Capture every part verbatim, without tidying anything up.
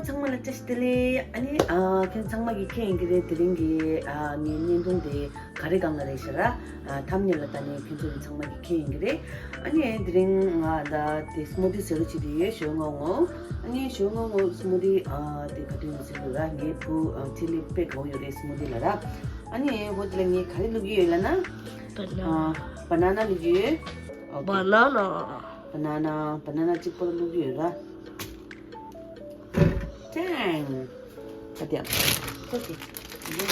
ཚང་མ་ལ་བཀྲ་ཤིས་བདེ་ལེགས། ཨ་ནི་ཨ་ཁྱེད་ཚང་མ་གིས་མཁྱེན་ཡིན་གྱི་རེད། དེ་རིང་གི་ཨ་ངའི་བརྙན་ཐུང་དེ་ག་རེ་སྒང་ལ་རེད་ཤག་ར། ཨ་ཐམ་ནེལ་ལ་ལྟ་ནས་ཁྱེད་ཚོ་གིས་ཚང་མ་གིས་མཁྱེན་ཡིན་གྱི་རེད། ཨ་ནི་དེ་རིང་ང་ད་དེ་སྨུ་ཏི་ཟེར་རོ་བྱེད་དེ་ཡོད། ཞོ་ངོ་ངོ་། ཨ་ནི་ཞོ་ངོ་ངོ་སྨུ་ཏི་ཨ་དེ་ག་དུས་ནས་ཟེར་ཡོད་ར། ངའི་བུ་ཨ་ཆེ་ལེ་དཔེ་དགའ་བོ་ཡོད་རེད་སྨུ་ཏི་ལ་ར། ཨ་ནི་ཧོ་དེ་ལ་ངས་ག་རེ་བླུགས་ཀྱི་ཡོད་ལབ་ན། Banana། ཨ་banana བླུགས་ཀྱི་ཡོད། Okay། Banana། Banana། Banana གཅིག་པོ་བླུགས་ཀྱི་ཡོད་ར། ཀྲེང་། ཨ་དེ་ཨ་ཁོ་ཅིག་ཡིན་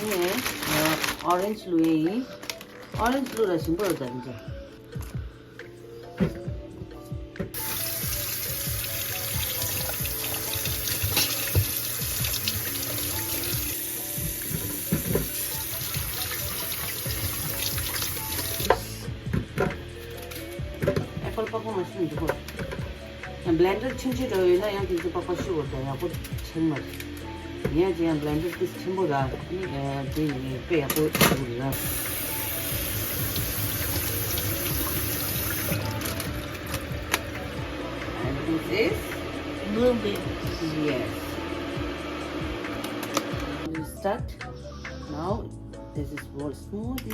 ཡིན། ངས་orange བླུགས་ཡས་ཡིན། Orange བླུགས་ར་ཞིམ་པོ་རེད་ད་འདི་ཚོ། ཨེ་པལ་པགས་པ་མ་ཤི་འདུག་གོ། ཡང་blender ཆུང་ཆུང་འདྲ་བོ་ཡོད་ན་ཡང་དེ་ཚོ་པགས་པ་ཤི་བར་དང་ཡག་པོ་ཆགས་མ་རེད། ཡིན་ཡང་ཅི་ཡང་blender དེ་ཆེན་པོ་ར། ཨ་ནི་དེ་ཡིན་དཔེ་ཡག་པོ་འདུག་ར། And this is blue bean. Yes. You start now. This is for smoothie.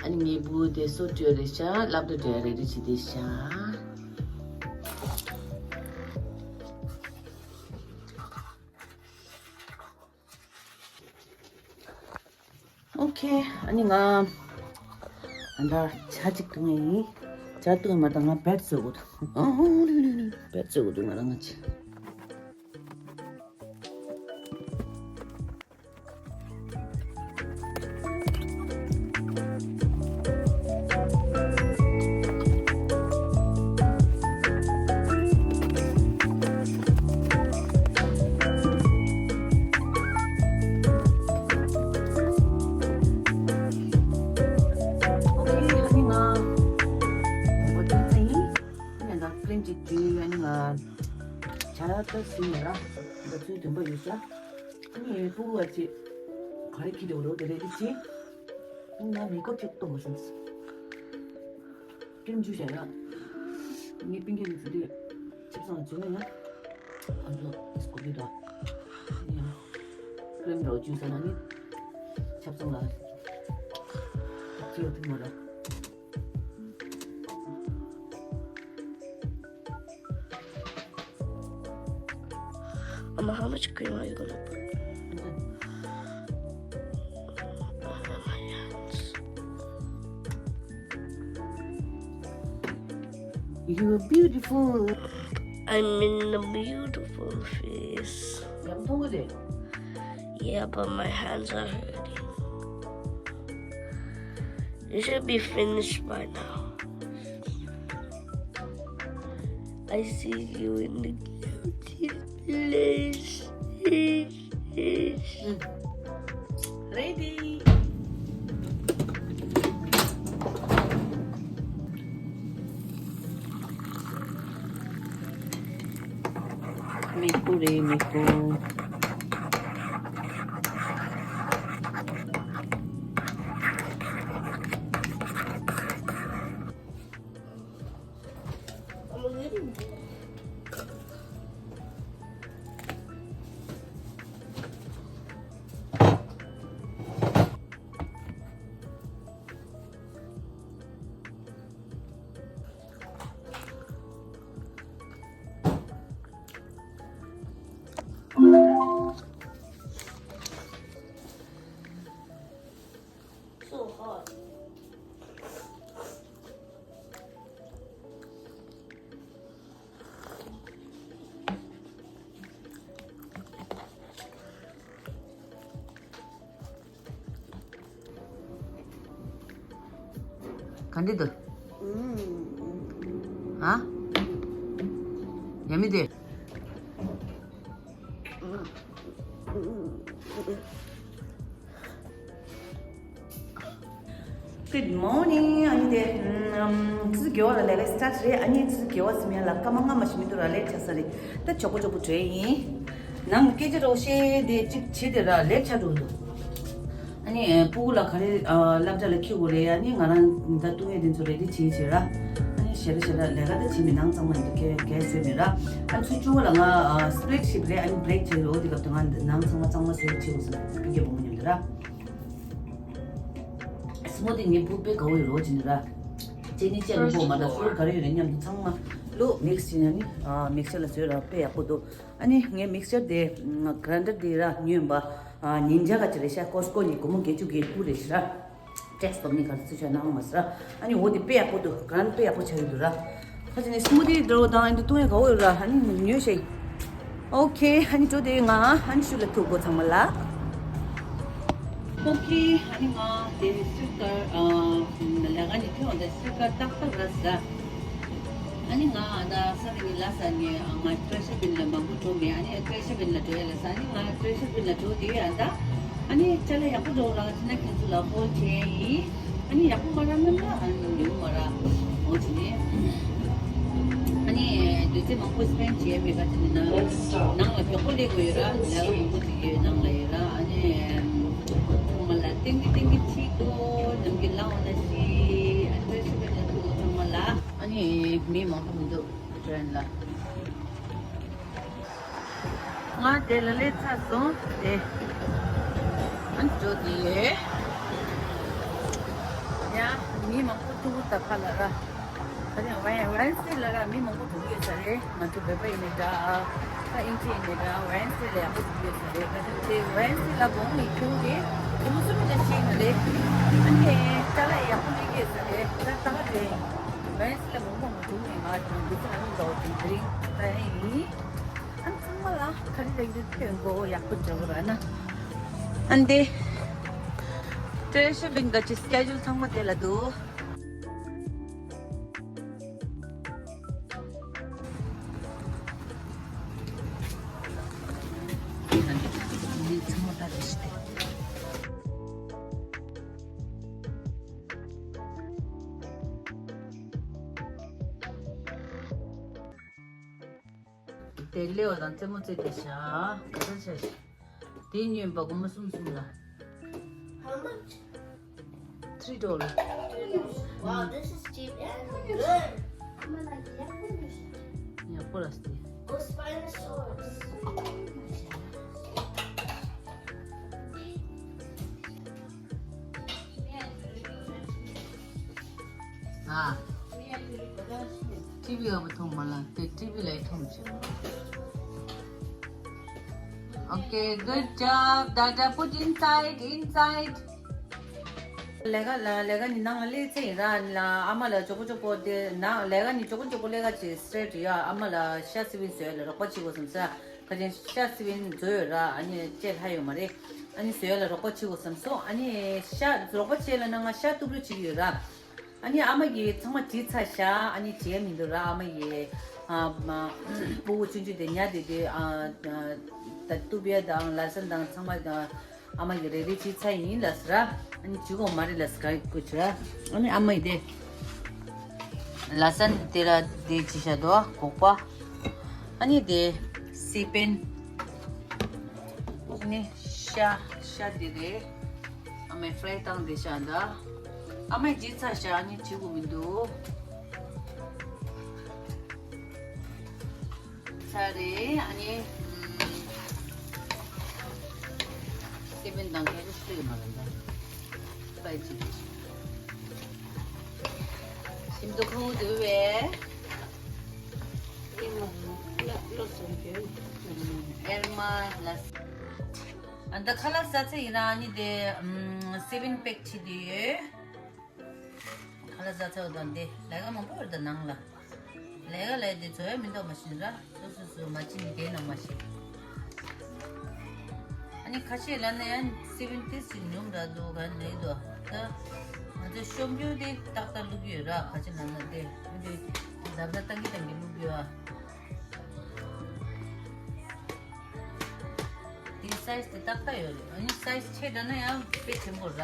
ཨ་ནི་ངའི་བུ་དེ་སོ་བྲོས་རེད་ཤག་སློབ་གྲྭ་བྲོས་རེད་རེད་བྱེད་དེ་ཤག་ཨོ་ཁེ། ཨ་ནི་ང་ཨ་ད་ཇ་གཅིག་བཏུང་ཡིན། ཇ་བཏུང་མ་ད་ང་བེད་བཟོ་དགོས་འདུག་ཨ་ཧོ་ལུ་ལུ་ལུ། བེད་བཟོ་དགོས་འདུག་ང་རང་ང་ཅི། ཨོ་ཁེ། ཨ་ནི་ང་ཝ་ཊར་ཚ་ཡིན། ཨ་ནི་ད་ཀྲིམ་ཅིག་བརྒྱུས། ཨ་ནི་ང་ཇ་ད་ཟིན་ཡོད་ར། ད་ཚོའི་འདོན་པ་ཡོད་ཤག་ཨ་ནི་ཕྲུ་གུ་བ་ཅིག་ག་རེ་ཁྱེར་འགྲོ་རོགས་དེ་རེད་དེ་ཅི། ཨ་ནི་ང་མེག་ཨབ་ཅིག་གཏོང་དགོས་བསམ་སོང་། ཀྲིམ་བརྒྱུས་བཞག་ཡ། ངའི་སྤུན་ཀྱག་གི་ཚུལ་དུ་ཆབ་གསང་ལ་འཛུལ་ན་ཡང་། ཨ་ཚོ་སྐུ་པའི་དོ། ཡང་། ཀྲིམ་རོགས་བརྒྱུས་ཟེར་ན་ནི། ཆབ་གསང་ལ། ཚུལ་ཡོད་ཐུབ་མ་རེད། Mama, how much cream are you gonna put on my hands? You are beautiful. I'm in a beautiful face. ཡང་མཐོང་གི་རེད། Yeah, but my hands are hurting. It should be finished by now. I see you in the guilty place. Ready. མེ་ཀོ་རེད། མེ་ཀོ། So hot. ག་འདྲ་འདུག་ཨ། ཡ་མི་དེ། Good morning. ཨ་ནི་དེ། ཨམ། ཆུ་ཚོད་བརྒྱད་པ་ལ་ལས་ཀ་start རེད། ཨ་ནི་ཆུ་ཚོད་བརྒྱད་པ་ཟིན་ཡ་ལ་སྐར་མ་ལྔ་མ་ཞིག་མི་འདུག་ར་ལས་ཆགས་ས་རེད། ད་མགྱོགས་པོ་མགྱོགས་པོ་བྲོས་ཡིན། ནང་སྐད་ཆ་རོགས་བཤད་དེ་གཅིག་བྱེད་དེ་ར་ལས་ཆགས་འགྲོ་འདུག་ཨ་ ཨ་ནི་ཨ་སྤུ་གུ་ལ་ག་རེ་ཨ་སློབ་གྲྭ་ལ་འཁྱེར་དགོས་རེད། ཨ་ནི་ང་རང་ད་བཏུང་ཡས་དེ་ཚོ་རེ་ཌི་བྱེད་བྱེད་ར། ཨ་ནི་ཞེ་དྲག་ཞེ་དྲག་ལས་ཀ་ད་བྱེད་མི་ནང་ཚང་མ་འདི་གས་གས་བཟོས་མེད་ར། ཨ་ནི་ཚོ་བཅུ་པ་ལ་ང་ཨ་སི་པི་ལིཊ་ཤིབ་རེད། ཨ་ནི་བྷི་རེག་བྱེད་རོགས། དེ་སྐབས་དུ་ང་ནང་ཚང་མ་གཙང་མ་བཟོས་བྱེད་དགོས་སོང་། སྤུ་གུ་བུ་མོ་མཉམ་དུ་ར། སི་མུ་ཐི་ངའི་བུ་དཔེ་དགའ་བོ་ཡོད་རོགས་བྱེད་ནི་ར། ཅི་ནི་ཅི་ནི་བོ་མ་ད་སོ་ག་རེ་ཡོད་རེད་མཉམ་དུ་ཚང་མ་ལོ་མིག་སི་བྱེད་ནི། ཨ་ནི་ཨ་མིག་སི་ཅར་ལ་བཟོས་ར་དཔེ་ཡག་པོ་འདུག་ཨ་ནི་ངའི་མིག་སི་ཅར་དེ་གྷ་རན་ཌར་དེ་ར་ཉོས་པ། ཨ་ཉིན་ཆ་ག་ཅི་རེད་ཤག་ཀོ་སི་ཀོ་ནས་སྒོར་མོ་བརྒྱད་ཅུ་གྱ་དགུ་རེད་ཤག་ར། ཊེག་སི་སྟོབས་ནི་ག་ཚོད་ཆ་ནང་མ་ཟེར་ར། ཨ་ནི་འོ་དེ་དཔེ་ཡག་པོ་འདུག་གྷ་རན་ཌར་དཔེ་ཡག་པོ་ཆགས་ཡོད་འདུག་ར། ཁ་ཅིག་ནས་སི་མུ་ཐི་འདྲ་བོ་དང་ཨ་འདི་བཏུང་ཡ་དགའ་བོ་ཡོད་ར། ཨ་ནི་ཉོས་ཤིག་ཨོ་ཁེ། ཨ་ནི་འགྲོ་དེ་ང་ཨ་ནི་ཤུ་ལ་ཐུག་གོ་ཚང་མ་ལ། ཨོ་ཁེ། ཨ་ནི་ང་དེ་སུ་ཀར་ཨ་ལས་ཀ་ནི་ཐོན་འོང་དེ་སུ་ཀར་ཏག་ཏག་ར་ཟ། ཨ་ནི་ང་ཨ་ད་ས་རི་ནི་ལ་ས་ནི་ང་ཀྲེ་ཤ་བིན་ལ་མང་པོ་འགྲོ་མེད། ཨ་ནི་ཀྲེ་ཤ་བིན་ལ་འགྲོ་ཡ་ལ་ས་ཨ་ནི་ང་ཀྲེ་ཤ་བིན་ལ་འགྲོ་དེ་ཨ་ད་ཨ་ནི་ཅ་ལག་ཡག་པོ་འགྲོ་ར་ཅི་ན་ཁྱེད་ཚོ་ལ་ཧོལ་ཆེན་ཡིན། ཨ་ནི་ཡག་པོ་མ་རག་ན་ཨ་ནི་ཉོ་མ་རག་འོ་ཅི་ནི། ཨ་ནི་དུས་ཚོད་མང་པོ་སྤེན་བྱས་མེད་པ་ཅི་ནི་ན་ནང་ལ་མགྱོགས་པོ་སླེབས་དགོས་ཡོད་ར། ལས་ཀ་མང་པོ་ཅིག་ཡོད་ནང་ལ་ཡོད་ར། ཨ་ནི་ཚང་མ་ལ་ཏིང་གི་ཏིང་གི་ཅིག་གོ་ནམ་གི་ལ་འོ་ན་ཤི་ཨ་ཏྲེ་ཤི་པེ་ན་ཐུག་ཚང་མ་ལ། ཨ་ནི་མི་མང་པོ་མི་འདུག་ཊེ་རེན་ལ། ང་དེ་ལ་སླེབས་ཚར་སོང་དེ། ཨ་ནི་འགྲོ་དེ་ཡོད། ཡ་མི་མང་པོ་ཐུག་ད་ཕ་ལ་ར། ད་ནི་ཝེན་ཝེན་སི་ལ་ར་མི་མང་པོ་འགྲོ་གི་ཡོད་ས་རེད། ང་ཚོ་བོད་པ་ཡིན་ནའི་འདྲ། ད་ཨིན་ཇི་ཡིན་ནའི་འདྲ་ཝེན་སི་ལ་ཡག་པོ་འགྲོ་གི་ཡོད་ས་རེད། ད་ནི་དེ་ཝེན་སི་ལ་དགོང་ནས་ཁྱོད་ཀྱིས་དེ་མོ་སུ་མི་འདྲ་ཤེས་ནི་རེད། ཨ་ནི་ཅ་ལག་ཡག་པོ་སླེབས་ཀྱི་ཡོད་ས་རེད། ད་ད་ག་དེ་ཝེན་སི་ལ་མང་པོ་མ་འགྲོ་ནས་ང་ཚོ་འདི་ཚོ་ཨ་ནི་འདྲ་བོ་དེ་རིང་ད་ཡིན། ཨ་ཚང་མ་ལ་ག་རེ་རེད་འདི་ཐོན་གོ་ཡག་པོ་འདྲ་བོ་ར་ན། ཨ་འདི་ཏྲེ་ཤི་བིན་ག་ཅི་སི་ཀེ་ཇུལ་ཚང་མ་དེ་ལ་འདུག་དེ་ལེའོ་དང་རྩེད་མོ་རྩེ་དེ་བཞག་ག་ཚོད་བྱས་ཤག་དེ་ཉོས་པ་སྒོར་མོ་གསུམ་གསུམ་ལ། How much? Three dollar. Wow, this is cheap and good. ཡག་པོ་ར་སྟེ། Go Spinosaurus. ཨ། ཊི་ཝི་ཨ་བ་ཐོང་མ་ལ་དེ་ཊི་ཝི་ལ་ཐོང་ཆེ། Okay, good job. Dada, put inside, inside. ལས་ཀ་ལ་ལས་ཀ་ནི་ནང་ལ་སླེབས་ཚེ་ཡིན་ར་ལ་ཨ་མ་ལ་མགྱོགས་པོ་མགྱོགས་པོ་དེ་ནང་ལས་ཀ་ནི་མགྱོགས་པོ་མགྱོགས་པོ་ལས་ཀ་ཅིག་སི་ཊེ་ཊི་ཡ་ཨ་མ་ལ་ཤ་སི་པིན་བཟོས་ལ་རོགས་པ་བྱེད་དགོས་བསམ་ས། ཁ་ཅན་ཤ་སི་པིན་བཟོས་ཡོད་ར། ཨ་ནི་བཅད་ལྷ་ཡོད་མ་རེད། ཨ་ནི་བཟོས་ལ་རོགས་པ་བྱེད་དགོས་བསམ་སོང་། ཨ་ནི་ཤ་རོགས་པ་བྱེད་ལ་ན་ང་ཤ་གཏུབ་རོགས་བྱེད་ཀྱི་ཡོད་ར། ཨ་ནི་ཨ་མ་གིས་ཚང་མ་བྲིས་ཚར་ཤག་ཨ་ནི་བྱས་མི་འདུག་ར། ཨ་མ་གིས་ཨ་མ་སྤུ་གུ་ཆུང་ཆུང་དེ་ཉལ་བསྡད་དུས་ཨ་ད་གཏུབ་ཡ་དང་ལ་སན་དང་ཚང་མ་ཨ་མ་གིས་རེ་རེ་བྱས་ཚར་ཡིན་ལབ་ཟེར་ར། ཨ་ནི་བྱེད་དགོས་མ་རེད་ལབ་ཟེར་ག་རེ་དགོས་བྱེད་ར། ཨ་ནི་ཨ་མ་ཡིས་དེ་ལ་སན་དེ་ར་དེ་བྱས་ཤག་དོ་སྒོག་པ། ཨ་ནི་དེ་སི་པན། ཨ་ནི་ཤ་ཤ་དེ་རེད། ཨ་མའི་ཕ་རའི་བཏང་བསྡད་ཤག་འདྲ། ཨ་མའི་བརྗེད་ཚར་ཤག་ཨ་ནི་བྱེད་དགོས་མི་འདུག་ཚར་རེད། ཨ་ནི་ཨམ་སི་པན་དང་ཁ་རུ་སུ་ཡོད་མ་རེད་འདྲ། པའི་ཅིག་ཤིན་ཏུ་ཁོང་དུ་བས། ཨེར་མ་ལ། ཨ་ད་ཁ་ལག་ཟ་ཚེ་ཡིན་ན་ཨ་ནི་དེ་ཨམ་སེ་བེན་པེག་ཁྲིད་དེ་ཡོད། ཁ་ལག་ཟ་ཚེ་འོ་དང་དེ་ལས་ཀ་མང་པོ་ཡོད་ད་ནང་ལ། ལས་ཀ་ལས་དེ་བཟོ་ཡ་མི་འདུག་མ་ཤེས་ར། སོ་སོ་སོ་མ་ཅི་ནི་དེ་ནང་མ་ཤེས། ཨ་ནི་ཁ་ཤས་ལ་ནི་ཡང་སེ་བེན་ཏིས་ཅིག་ཉུང་འདྲ་འདུག་ག་ནི་དོ། ད་ང་ཚོ་ཤོམ་རྒྱུ་དེ་ཏག་ཏག་བླུག་གི་ཡོད་ར། ཁ་ཤས་ལ་ན་དེ་འདི་ཛབ་ཛབ་བཏང་གི་བཏང་གི་བླུག་གི་ཡོད་ཨ། དེ་སའི་ཛི་དེ་ཏག་ཏག་ཡོད་རེད། ཨ་ནི་སའི་ཛི་ཆེ་དྲགས་ན་ཡང་དཔེ་ཆེན་པོ་ར།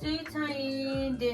ཏི་ཚང་ཡིན་དེ།